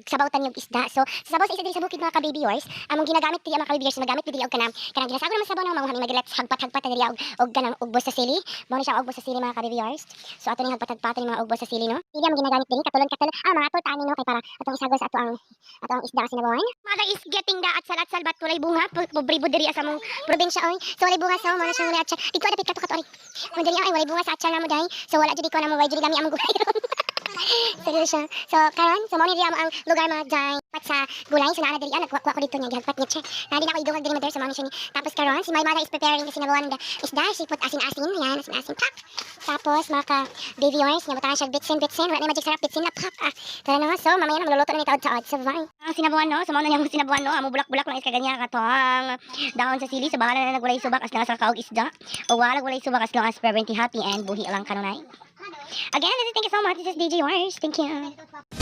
Magsabaw ta og isda. So sa sabaw sa isda diri sa bukid, mga ka-baby yours, among ginagamit diri, mga ka-baby yours, magamit diri og kanang ginasago naman sabaw ng mga mi maglet hagpat-hagpat na diri og kanang ugbos sa sili. Mao ni siya ugbos sa sili, mga ka-baby yours. So ato ning hagpat-hagpatan ni mga ugbos sa sili, no. Dili among ginagamit diri katulon katulon mga atol tani, no, kay para atong isagol sa ato ang isda nga sinabawan. Mother is getting the atsal-atsal but walay bunga. Pobre po diri sa among probinsya oy. So walay bunga, so mao na siya walay atsal. Dito dapit kato kato ari. Mo diri ay walay bunga sa atsal namo dai. So wala jud ko na mo way jud lami among gulay ron. Seryoso siya. So karon, so mao ni diri amo ang lugar, mga day. Pat sa gulay, so naa na diri nagkuha ko dito niya gihagpat niya che. Na di na ako idungag diri, mother, so mao ni siya ni. Tapos karon si my mother is preparing the sinabawan the isda. She put asin-asin, yan, asin-asin pak. Tapos mga ka baby yours, nga butangan siya bitsin bitsin, wala na magic sarap bitsin na pak. Ah, tara na, so mamaya na maluluto na ni taod-taod. So bye. Ang sinabawan, no, so mao na niyang sinabawan, no, amo bulak-bulak lang is kaganyan katong dahon sa sili, so bahala na nagwalay subak as lang sa kaog isda. O wala walay subak as long as fervently happy and buhi lang kanunay. Again, this is, thank you so much. This is DJ Yours. Thank you.